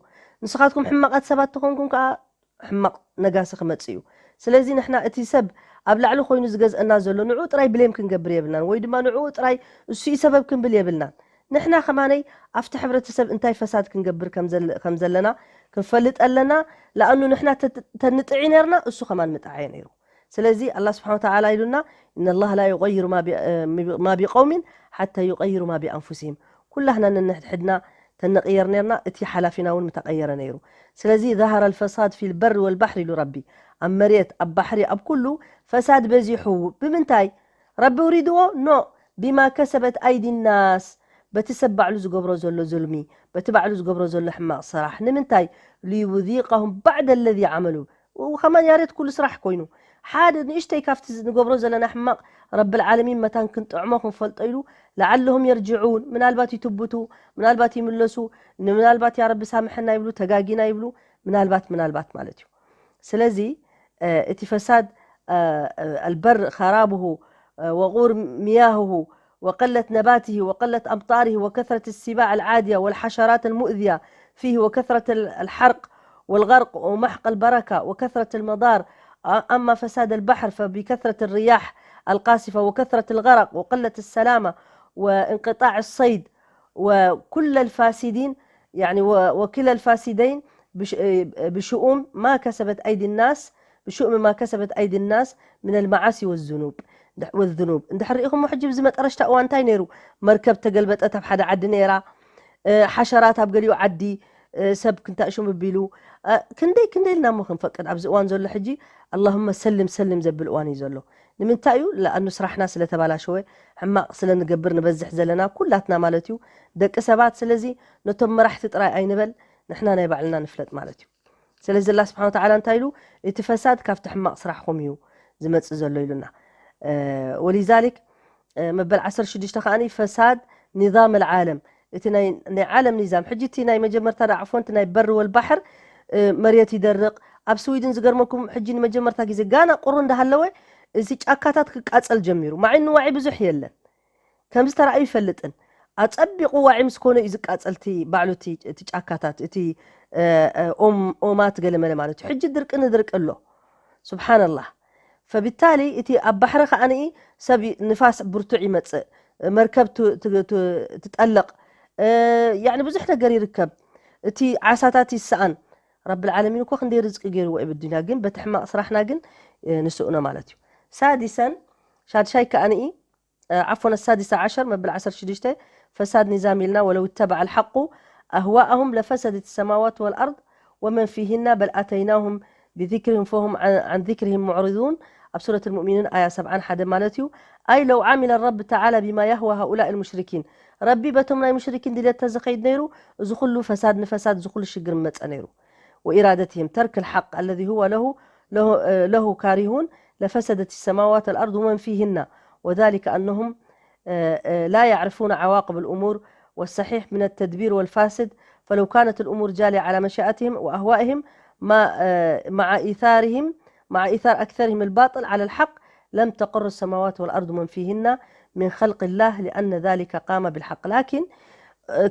ንስኻትኩም ሕማቓት ሰባት ተኾንኩም ከዓ ሕማቕ ነጋሲ ክመጽእ እዩ። ስለዚ ንሕና እቲ ሰብ ኣብ ላዕሊ ኮይኑ ዝገዝአና ዘሎ ንዕኡ ጥራይ ብሌም ክንገብር የብልናን፣ ወይ ድማ ንዕኡ ጥራይ እሱ እዩ ሰበብ ክንብል የብልናን። ንሕና ከማነይ ኣብቲ ሕብረተሰብ እንታይ ፈሳድ ክንገብር ከም ዘለ- ከም ዘለና ክንፈልጥ ኣለና። ለኣኑ ንሕና ተ- ተንጥዒ ነርና፣ እሱ ከማን ምጥዓየ ነይሩ። ስለዚ ኣላ ስብሓን ወተዓላ ኢሉና፣ إن الله لا يغير ما ب- ما بقوم حتى يغيروا ما بأنفسهم። ኩላህና ነንሕድሕድና ተንቕየር ነርና፣ እቲ ሓላፊና እውን ምተቐየረ ነይሩ። ስለዚ ظهر الفساد في البر والبحر ኢሉ ረቢ። ኣብ መሬት፣ ኣብ ባሕሪ፣ ኣብ ኩሉ ፈሳድ በዚሑ። ብምንታይ? ረቢ ውሪድዎ? ኖ። بما كسبت أيدي الناس، በቲ ሰብ ባዕሉ ዝገብሮ ዘሎ ዙልሚ፣ በቲ ባዕሉ ዝገብሮ ዘሎ ሕማቕ ስራሕ። ንምንታይ? ليذيقهم بعض الذي عملوا። ከማን ያሬት ኩሉ ስራሕ ኮይኑ ሓደ ንእሽተይ ካብቲ ንገብሮ ዘለና ሕማቕ ረብል ዓለሚን መታን ክንጥዕሞ ክንፈልጦ ኢሉ لعلهم يرجعون፣ ምናልባት ይትብቱ፣ ምናልባት ይምለሱ፣ ምናልባት ያ ረቢ ሳምሐና ይብሉ፣ ተጋጊና ይብሉ፣ ምናልባት ምናልባት ማለት እዩ። ስለዚ እቲ ፈሳድ البر خرابه وغور مياهه وقلة نباته وقلة أمطاره وكثرة السباع العادية والحشرات المؤذية فيه وكثرة الحرق والغرق ومحق البركة وكثرة المضار. أما فساد البحر فبكثرة الرياح القاصفة وكثرة الغرق وقلة السلامة وانقطاع الصيد وكل الفاسدين، يعني وكلا الفاسدين بشؤم ما كسبت أيدي الناس، بشؤم ما كسبت أيدي الناس من المعاصي والذنوب. والذنوب. እንድሕር ርኢኹሞ ሕጂ ብዚ መጠረሽታ እዋን እንታይ ነይሩ? መርከብ ተገልበጠት ኣብ ሓደ ዓዲ ነይራ። ሓሸራት ኣብ ገሊኡ ዓዲ ሰብ ክንታእሹም ቢሉ ክንደይ ክንደይ ኢልና እሞ ክንፈቅድ ኣብዚ እዋን ዘሎ ሕጂ اللهم سلم سلم ዘብል እዋን እዩ ዘሎ። ንምንታይ እዩ? ለኣኑ ስራሕና ስለተባላሸወ፣ ሕማቕ ስለንገብር ንበዝሕ ዘለና ኩላትና ማለት እዩ ደቂ ሰባት። ስለዚ ነቶም መራሕቲ ጥራይ ኣይንበል፣ ንሕና ናይ ባዕልና ንፍለጥ ማለት እዩ። ስለዚ ኣላ ስብሓን ወተዓላ እንታይ ኢሉ? እቲ ፈሳድ ካብቲ ሕማቕ ስራሕኹም እዩ ዝመፅእ ዘሎ ኢሉና። ወሊዛሊክ መበል ዓሰርተ ሽዱሽተ ከዓኒ ፈሳድ ኒዛም ኣልዓለም፣ እቲ ናይ ናይ ዓለም ኒዛም። ሕጂ እቲ ናይ መጀመርታ ዳ ዓፎን እቲ ናይ በሪ ወልባሕር መሬት ይደርቕ። ኣብ ስዊድን ዝገርመኩም ሕጂ ንመጀመርታ ግዜ ጋና ቁሩ እንዳሃለወ እዚ ጫካታት ክቃጸል ጀሚሩ። ማዒ ንዋዒ ብዙሕ የለን። ከምዚ ተራእዩ ይፈልጥን። ኣጸቢቑ ዋዒ ምስ ኮነ እዩ ዝቃጸል እቲ ባዕሉ እቲ እቲ ጫካታት፣ እቲ ኦም ኦማት ገለመለ ማለት እዩ። ሕጂ ድርቂ ንድርቂ ኣሎ። ሱብሓነላህ። ፈቢታሊ እቲ ኣብ ባሕሪ ከዓኒ ሰብ ንፋስ ብርቱዕ ይመጽእ፣ መርከብ ት- ት- ት- ትጠልቕ፣ ያዕኒ ብዙሕ ነገር ይርከብ። እቲ ዓሳታት ይሰኣን። ረብል ዓለሚን እኮ ክንደይ ርዝቂ ገይርዎ እዩ ብዱንያ፣ ግን በቲ ሕማቕ ስራሕና ግን ንስእኖ ማለት እዩ። ሳዲሰን ሻድሻይ ከዓኒ ዓፎን ኣሳዲሰ ዓሸር መብል ዓሰርተ ሽዱሽተ ፈሳድ ኒዛም ኢልና ولو اتبع الحق أهواءهم لفسدت السماوات والأرض ومن فيهن بل أتيناهم بذكرهم فهم عن عن ذكرهم معرضون ኣብ ሱረት المؤمنون ኣያ ሰብዓን ሓደን ማለት እዩ። أي لو عمل الرب تعالى بما يهوى هؤلاء المشركين ረቢ በቶም ናይ ሙሽሪኪን ድልየት ተዝኸይድ ነይሩ እዚ ኩሉ ፈሳድ ንፈሳድ እዚ ኩሉ ሽግር ምመጸ ነይሩ። وإرادتهم ترك الحق الذي هو له له له كارهون لفسدت السماوات والأرض ومن فيهن وذلك أنهم لا يعرفون عواقب الأمور والصحيح من التدبير والفاسد فلو كانت الأمور جارية على مشيئتهم وأهوائهم ما مع إيثارهم مع إيثار أكثرهم الباطل على الحق لم تقر السماوات والأرض ومن فيهن من خلق الله لأن ذلك قام بالحق لكن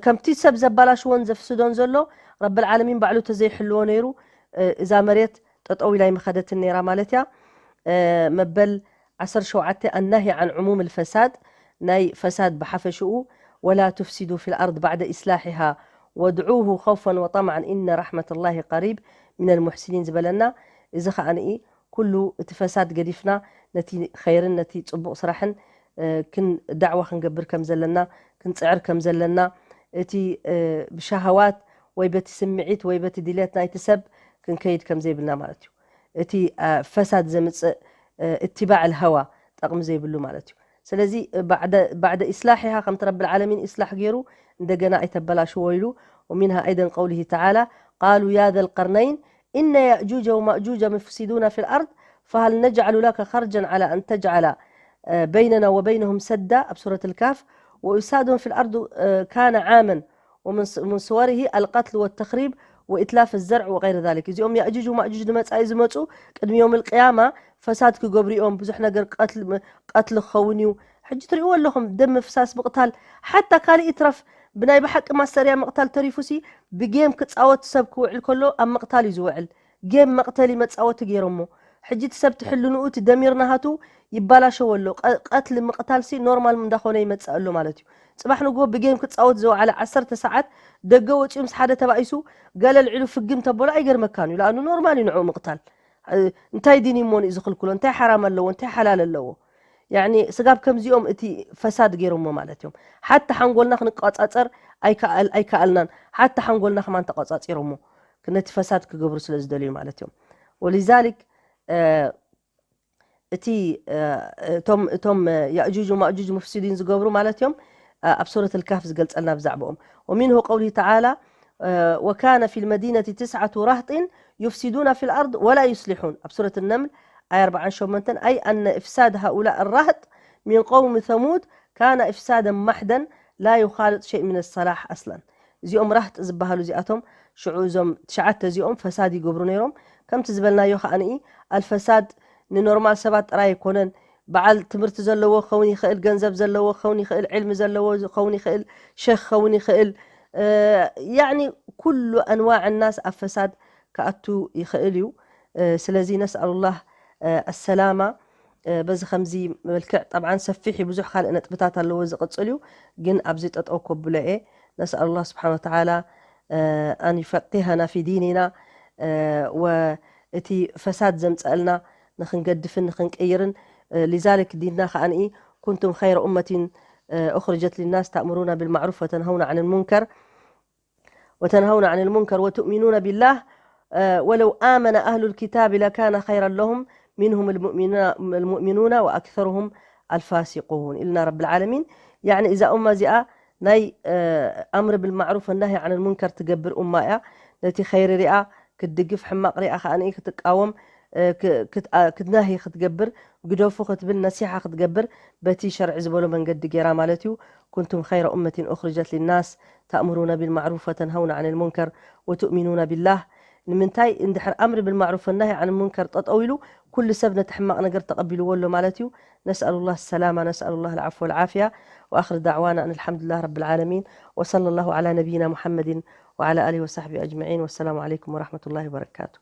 ከምቲ ሰብ ዘባላሽዎን ዘፍስዶን ዘሎ ረብል ዓለሚን ባዕሉ ተዘይሕልዎ ነይሩ እዛ መሬት ጠጠው ኢላ ይምኸደትን ነይራ ማለት እያ። መበል ዓሰርተ ሸውዓተ النهي عن عموم الفساد ናይ ፈሳድ ብሓፈሽኡ ولا تفسدوا في الأرض بعد إصلاحها وادعوه خوفا وطمعا إن رحمة الله قريب من المحسنين ዝበለና እዚ ከዓኒ ኩሉ እቲ ፈሳድ ገዲፍና ነቲ ኸይርን ነቲ ጽቡቕ ስራሕን ክን ዳዕዋ ክንገብር ከም ዘለና ክንጽዕር ከም ዘለና እቲ ብሻሃዋት ወይ በቲ ስምዒት ወይ በቲ ድልየት ናይቲ ሰብ ክንከይድ ከም ዘይብልና ማለት እዩ። እቲ ፈሳድ ዘምጽእ እትባዕ ልሀዋ ጠቕሚ ዘይብሉ ማለት እዩ። ስለዚ ባዕደ ኢስላሒሃ ከምቲ ረብል ዓለሚን ኢስላሕ ገይሩ እንደገና ኣይተበላሽዎ ኢሉ ومنها أيضا قوله تعالى قالوا يا ذا القرنين إن يأجوج ومأجوج مفسدون في الأرض فهل نجعل لك خرجا على أن تجعل بيننا وبينهم سدا ኣብ ሱረት الكهف وإفسادهم في الأرض كان عاما ومن صوره القتل والتخريب وإتلاف الزرع وغير ذلك። እዚኦም ያእጁጅ ወማእጁጅ ንመጻኢ ዝመጹ ቅድሚ ዮም ልቅያማ ፈሳድ ክገብሩ እዮም። ብዙሕ ነገር ቀትል፣ ቀትል ክኸውን እዩ። ሕጂ ትርእይዎ ኣለኹም፣ ደም ምፍሳስ፣ ምቕታል፣ ሓታ ካልእ ይትረፍ ብናይ ብሓቂ ማሰርያ ምቕታል ተሪፉሲ ብጌም ክጻወት ሰብ ክውዕል ከሎ ኣብ ምቕታል እዩ ዝውዕል። ጌም መቕተሊ መጻወቲ ገይሮሞ። ሕጂ እቲ ሰብ ትሕልንኡ እቲ ደሚር ናሃቱ ይባላሸው ኣሎ። ቀ-፣ ቀትሊ ምቕታልሲ ኖርማል እንዳኾነ ይመጽእ ኣሎ ማለት እዩ። ጽባሕ ንግሆ ብጌም ክጻወት ዝወዓለ ዓሰርተ ሰዓት ደገ ወጺኡ ምስ ሓደ ተባኢሱ ገለ ልዕሉ ፍግም ተበሎ ኣይገርመካን እዩ። ለኣኑ ኖርማል እዩ ንዕኡ ምቕታል። እ፣ እንታይ ዲን እሞ ንዩ ዝኽልክሎ? እንታይ ሓራም ኣለዎ? እንታይ ሓላል ኣለዎ? ያኒ ስጋብ ከምዚኦም እቲ ፈሳድ ገይሮሞ ማለት እዮም። ሓታ ሓንጎልና ክንቆጻጸር ኣይከኣል-፣ ኣይከኣልናን። ሓታ ሓንጎልና ከማን ተቆጻጺሮሞ ነቲ ፈሳድ ክገብሩ ስለ ዝደልዩ ማለት እዮም። ወሊዛሊክ፣ እ፣ እቲ፣ እ፣ እቶም፣ እቶም ያእጁጅ ወማእጁጅ ሙፍሲዲን ዝገብሩ ማለት እዮም። እ፣ ኣብ ሱረት ልካፍ ዝገልጸልና ብዛዕባኦም። ومنه قوله تعالى، እ፣ وكان في المدينة تسعة رهط يفسدون في الأرض ولا يصلحون። ኣብ ሱረት ነምል ኣይ ኣርባዓን ሸሞንተን، أي أن إفساد هؤلاء الرهط من قوم ثمود كان إفسادا محدا لا يخالط شيء من الصلاح أصلا። እዚኦም ራህጥ ዝበሃሉ እዚኣቶም ሽዑ እዞም ትሽዓተ እዚኦም ፈሳድ ይገብሩ ነይሮም። ከምቲ ዝበልናዮ ከኣ ንኢ ኣልፈሳድ ንኖርማል ሰባት ጥራይ ኣይኮነን። በዓል ትምህርቲ ዘለዎ ክኸውን ይኽእል፣ ገንዘብ ዘለዎ ክኸውን ይኽእል፣ ዕልሚ ዘለዎ ክኸውን ይኽእል፣ ሸኽ ክኸውን ይኽእል። እ፣ ያዕኒ ኩሉ ኣንዋዕ ናስ ኣብ ፈሳድ ክኣቱ ይኽእል እዩ። እ፣ ስለዚ ነስኣሉላህ፣ እ፣ ኣሰላማ። እ፣ በዚ ከምዚ መልክዕ ጠብዓን ሰፊሕ እዩ፣ ብዙሕ ካልእ ነጥብታት ኣለዎ ዝቕጽል እዩ፣ ግን ኣብዚ ጠጠው ከብሎ እየ። ነስኣሉላህ ስብሓነ ወተዓላ፣ እ፣ ኣን ዩፈቂሃና ፊ ዲኒና፣ እ፣ ወእቲ ፈሳድ ዘምጸእልና ንኽንገድፍን ንኽንቅይርን፣ እ፣ ሊዛሊክ ዲንና ከኣ ንኢ ኩንቱም ኸይረ ኡመቲን፣ እ፣ ኡኽርጀት ሊናስ ተእምሩና ቢልማዕሩፍ ወተንሀውና ዓን ልሙንከር وتنهون عن المنكر وتؤمنون بالله، آه، ولو آمن أهل الكتاب لكان خيرا لهم منهم المؤمنون، المؤمنون وأكثرهم الفاسقون إلنا رب العالمين. يعني إذا أمة زئا ناي، آه، أمر بالمعروف والنهي عن المنكر تقبر أمة يا، نتي خير رئة كتدقف حماق رئة خاني كتقاوم، آه، ك-، كت-، آه، كتنهي كتقبر، قدوفو كتبل نصيحة كتقبر، بتي شرع زبولو من قد قيرا مالتيو، كنتم خير أمة أخرجت للناس تأمرون بالمعروف وتنهون عن المنكر وتؤمنون بالله. ንምንታይ እንድሕር ኣምሪ ብልማዕሩፍ ወናሂ ዓን ሙንከር ጠጠው ኢሉ ኩሉ ሰብ ነቲ ሕማቕ ነገር ተቐቢልዎ ኣሎ ማለት እዩ። نسأل الله السلامة، نسأل الله العفو والعافية، وآخر دعوانا أن الحمد لله رب العالمين، وصلى الله على نبينا محمد وعلى آله وصحبه أجمعين، والسلام عليكم ورحمة الله وبركاته.